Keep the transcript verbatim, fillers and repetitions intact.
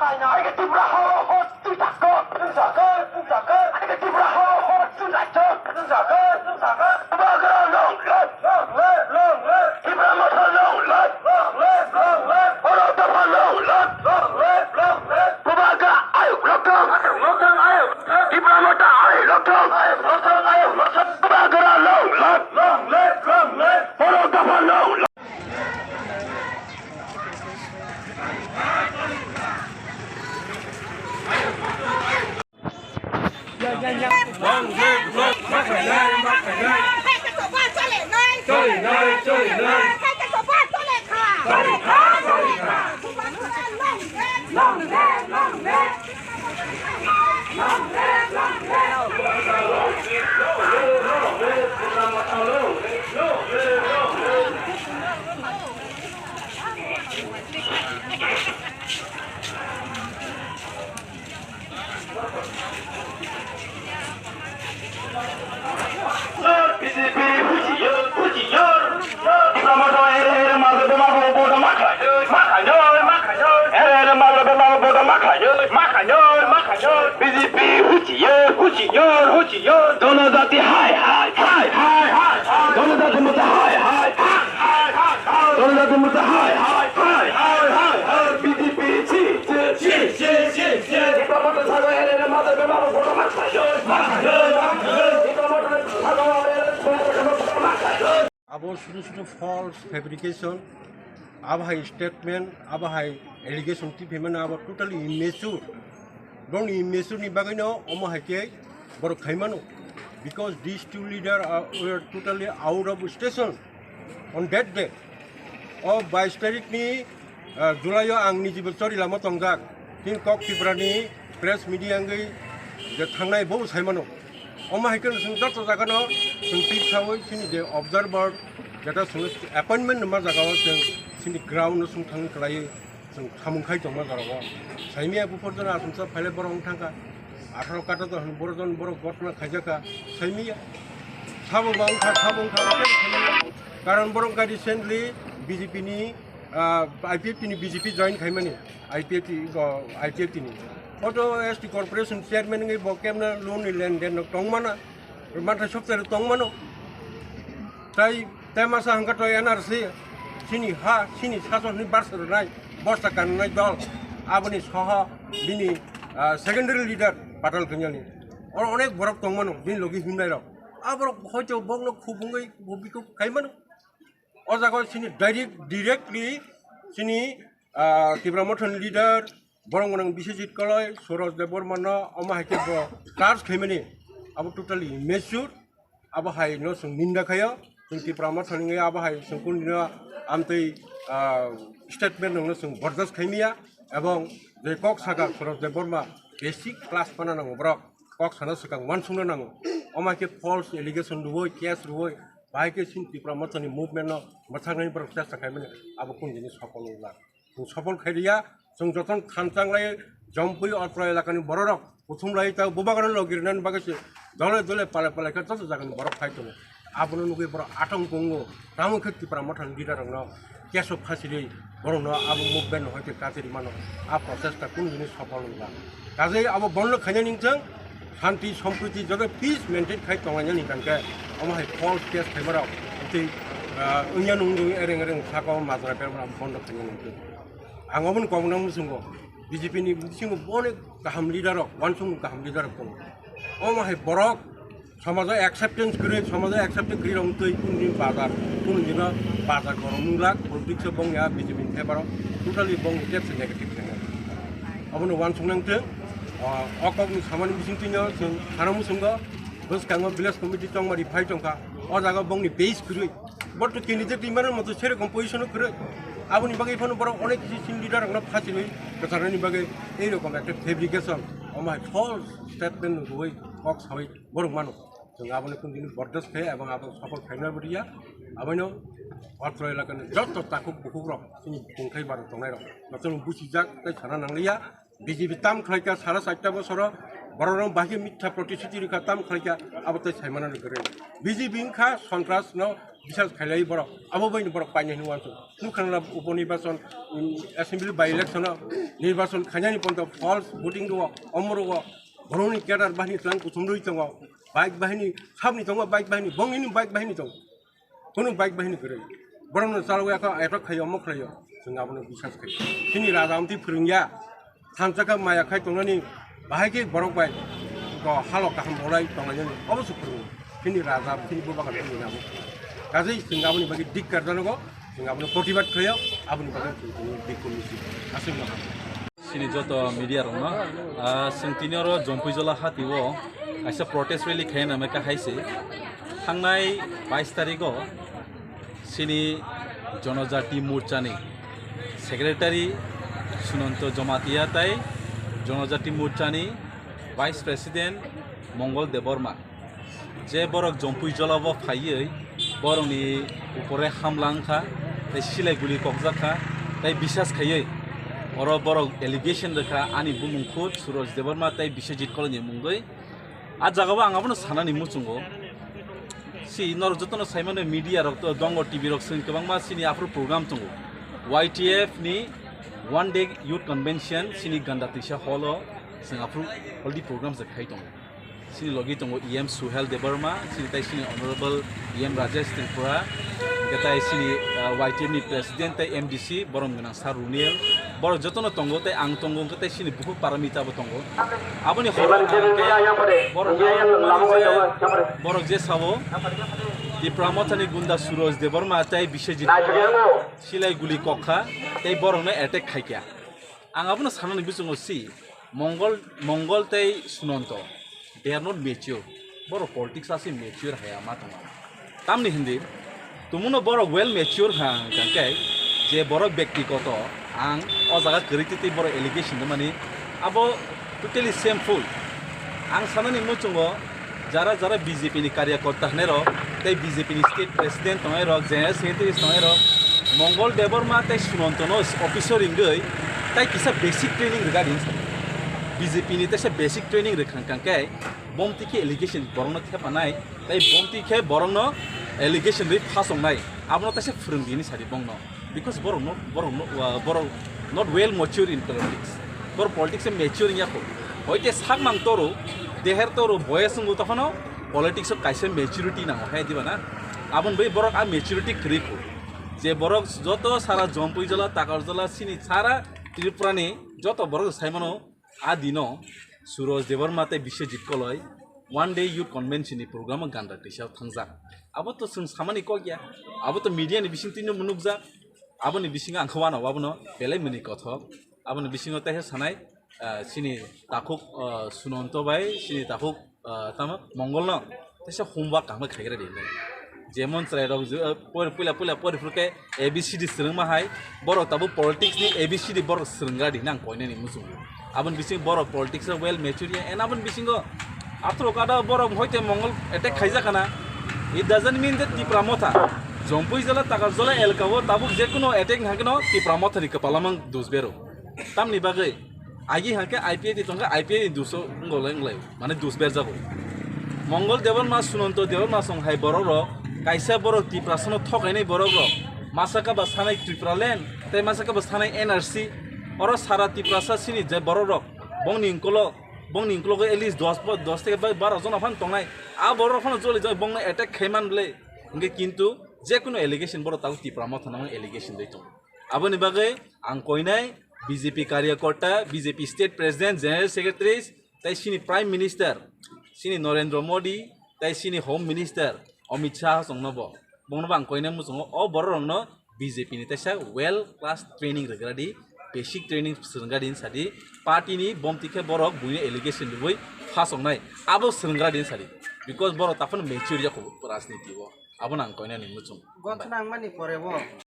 Aike Tripura hao ho twi thakko, thung sakhe, thung sakhe. Aike Tripura hao ho twi thakko, thung sakhe, thung sakhe. Bubagra long live, long live, long live. Tipra Motha long live, long live, long live. Borok Dopha long live, long live, long live. Bubagra ayuk lokthang, ayuk lokthang, ayuk. Tipra Motha ayuk lokthang, ayuk lokthang, ayuk lokthang. Bubagra long live, long live, long live. Borok Dopha long live. B J P huchiyor, huchiyor. Tipra Motha ere ere mal bema bo boda ma khayo, ma khayo, ma khayo. Ere ere mal bema bo boda ma khayo, ma khayo, ma khayo. B J P huchiyor, huchiyor, huchiyor. Jonojati hai hai, hai hai, hai hai. Jonojati Morcha hai hai, hai hai, hai hai. Jonojati Morcha hai hai, hai hai, hai hai. B J P chi, chi, chi, chi, chi, chi. Tipra Motha sago ere ere mal bema bo boda ma khayo, ma khayo, ma khayo. Tipra Motha sago ere ere mal bema bo boda ma khayo. Abo sudu sudu false fabrication, abo hai statement, abo hai allegation twi phaimani abo totally immature. Boni immature ni bagwino omo hai khe borok khaimano, because these two leader are, were totally out of station on that day. O bais tarikh ni, ah, July o ang nijibo chori lama tongjak. Chini kok Tripura ni press media wngwi je thangnai bo saimano. Omo hai khe chwng joto jagano chwng twi sawi chini je observer jeta chwng appointment numa jagao chwng chini ground no chwng thangwi kwlaiwi chwng samung khai tongma jorao. Saimia buphor jora aswngsa phaile borok wng thangkha. Atharo kata to hwn borok jon borok gotna khaijakha. Saimia. Sabo ba wngkha, sabo wngkha, wngkha, saimia. Karon borok kha recently B J P ni, ah, I P F T ni B J P join khaimani. I P F T, o, I P F T ni. Photo S T corporation chairman wngwi bo kemna loan ni lenden no tongmana. Manthai soptare tongmano. Tai, tai masa hwnkha to N R C, chini ha, chini sason ni barsa rwnai, bosta kannai dol, aboni soho bini, ah, secondary leader Patal Kanyani. Oro onek borok tongmano, bini logi himnai rok. Aborok hoito bokno khubungwi bo bikuk khaimano. O jaga chini direct, directly chini, ah, Tipra Motha ni leader, borok gwnang Biswajit Koloi, Suraj Debbarma no omo hai khe bo charge khaimani, abo totally immature, abo hai no chwng ninda khaio, chwng Tipra Motha ni abo hai chwng kunu dino amtwi, ah, statement no chwng bordas khaimya, ebong je kok saka Suraj Debbarma basic class pana nango borok, kok sana swkang uansukna nango, omo hai khe false allegation rwui, case rwui, bahai khe chini Tipra Motha ni movement no mwthangnaini borok chesta khaimani abo kunu dini sopol wngjak. Chwng sopol khai riya, chwng jotono thanchang lai, Jompui Otro elakani bororok, kuthum lai ta bubagrano logi rinani bagwi se dole dole pale pale khe joto jagani borok phai tongo. Abono nugwi borok atong tongo, tamo khe Tipra Mothani leader rokno keso phasiri borokno abo movement no hoite kachiri mano, a process ta kunu dini sopol wngla. Kajei abo bondo khainani wngthang, shanti, sompriti, joto peace maintain khai tonglainani hwnkhe omo hai false case khaimarok tei, ah, wngya nung ereng ereng saka o majra berma bondo khainani wngthang. Ang oboni kok nang muchungo, B J P ni bisingo onek kaham leader rok, uansukmung kaham leader rok tongo. Omo hai borok somajo acceptance kwrwi, somajo acceptance kwrwi rok twi kunu din bazar, kunu dino bazar gorok nunglak, politics o bongya B J P ni favor o, totally bongni tepse negative khainai. Obono uansuk nang thung, o, o kok ni samani bising twino chwng khana muchungo, bwskango village committee chongmari phai tongkha, o jaga bongni base kwrwi. Borok to candidate rimani moto serokom position o kwrwi. Aboni bagwi phano borok onek kisi chini leader rokno phachirwi kwcharnani bagwi ei rokom ekta fabrication, omo hai false statement rwui kok sawi borok mano. Chwng aboni kunu dini bordas khe ebong abo sopol khaina bo riya. Aboino Otro elakani joto takhuk bukhuk rok chini bumthai barok tongnai rok jotono buchijak tei sana nangliya. B J P tam khlaikha sara chaita bosoro, borokno bahai khe mitha protishuti rwkha tam khlaikha, abo tei saimano kwrwi. B J P wngkha sontras no bisas khailai borok, abo bai ni borok painai hinwi uansuk. Nukha na upo nirbachon, um, assembly by election o nirbachon khainani ponto false voting rwo, omoro o borokni cadre bahini tlang kuthumrwi tongo, bike bahini sabni tongo, bike bahini bongni bike bahini tongo. Kunu bike bahini kwrwi. Borokno chalo yakha attack khaio, omo khlaio. Chwng abono bisas khaio. Chini raja amtwi phwrwngya. Thansa khe maya khai tongnani bahai khe borok bai to halo kaham bolai tonglainani obo se phwrwngo. Chini raja, chini bubagra chini namo. Kaje chwng aboni bagwi dikkar janogo, chwng abono protibad khlaio, aboni bagwi chwng tini bikhob misil aswk no. Chini joto media rokno, ah, chwng tini oro Jompuijala hati o kaisa protest rally khaina mai kha hai se. Thangnai bais tarikh o chini Jonojati Morchani Secretary Sunanto Jamatia tai Jonojati Morchani Vice President Mongol Debbarma, je borok Jompuijala o phaiwi borokni upore hamla wngkha, tei silai guli kokjak kha, tei bisas khaiwi oro borok allegation rwkha ani bumung khud Suraj Debbarma tei Biswajit Koloi ni mungwi. A jagao ang abono sanani muchungo. Si norok jotono saimano media rok to dongo, T V rok chwng kwbangma chini aphuru program tongo. Y T F ni one day youth convention chini Ganda Tisa hall o chwng aphuru already program se khai tongo. Chini logi tongo E M Suhel Debbarma, chini tai chini Honorable E M Rajesh Tripura, hwnkhe tai chini, uh, Y T F ni president tai M D C borom gwnang Sir Runiel, borok jotono tongo, tei ang tongo, hwnkhe tei chini bukhuk Paramita bo tongo. Aboni horo borok, borok je sabo, Tipra Mothani gunda Suraj Debbarma tei Biswajit silai guli kokha, tei borokno attack khaikha. Ang abono sanani bisingo si, Mongol, Mongol tei Sunanto, they are not mature. Borok politics asi mature haya ma tongo. Tamni hindi, tumuno borok well mature ha hwnkha khe je borok bektigoto ang o jaga kwrwi twi twi borok allegation rwmani abo totally shameful. Ang sanani muchungo jara jara B J P ni karyakorta hwnwi rok tei B J P ni state president tongnai rok, general secretary tongnai rok, Mongol Debbarma tei Sunanto no officer wngwi tai kisa basic training rwgadi. B J P ni teisa basic training rwkha hwnkha khe bomti khe allegation borokno thepanai, tei bomti khe borokno allegation rwi phasongnai, abono teisa phwrwngdi hinwi sadi bongno, because borok not, borok no, uh, borok not well mature in politics, borok politics e mature wngya kho, hoite sakmang toro, deher toro, boyes wngbo tokhno politics o kaisa maturity nango hai diba na, aboni bai borok a maturity kwrwi kho, je borok joto sara Jompuijala, Takarjala, chini sara Tripura ni joto borok saimano. A dino Suraj Debbarma tei Biswajit Koloi one day youth convention ni program o Ganda Tisa o thangjak. Abo to chwng samani kok ya. Abo to media ni bising twino nukjak. Aboni bisingo ang khe uanao abono belai mwnwi kothok. Aboni bisingo teisa sanai, ah, chini takhuk, ah, Sunanto bai, chini takhuk ah, tamo Mongol no teisa homework kaham khe khaigra di hinwi. Jemon chwrai rok je, ah, por-, puila puila pori phuru khe A B C D swrwngma hai, borok tabuk politics ni A B C D borok swrwnggra di hinwi ang koinani muchungo. Aboni bising borok politics o well mature ya, and aboni bisingo athro kada borok hoite Mongol attack khaijak kana. It doesn't mean that Tipra Motha, Jompuijala, Takarjala elka o tabuk jekunu attack wngkha khe no Tipra Motha ni kwpala mang dusbero. Tamni bagwi agi hangkhe I P F T tongkhe I P F T ni duso wngolai wnglaio, mane dus berjago. Mongol Debbarma, Sunanto Debbarma song hai borok rok, kaisa borok Tiprasano thokainai borok rok, masaka ba sanai Tipraland, tei masaka ba sanai N R C, oro sara Tiprasa sini je borok rok, bongni ungkolo, bongni ungkologo at least dos bo, dos theke bai baro jona phan tongnai, a borok rok phano joli jai bongno attack khaiman ble, hingke kintu jekunu allegation borok tabuk Tipra Motha nang allegation dai tongo. Aboni bagwi ang koinai B J P karyakorta, B J P state president, general secretaries, tei sini prime minister, sini Narendra Modi, tei sini home minister Amit Shah chwngno bo. Bongno bo ang koinai muchungo o borok rokno B J P ni teisa well class training rwgra di, basic training swrwngga di hinsa di, party ni bomti khe borok buino allegation rwui phasoknai abo swrwnggra di hinsa di, because borok taphano mature ya kho rajniti o, abono ang koinani muchung. Gotna ang mani pore bo.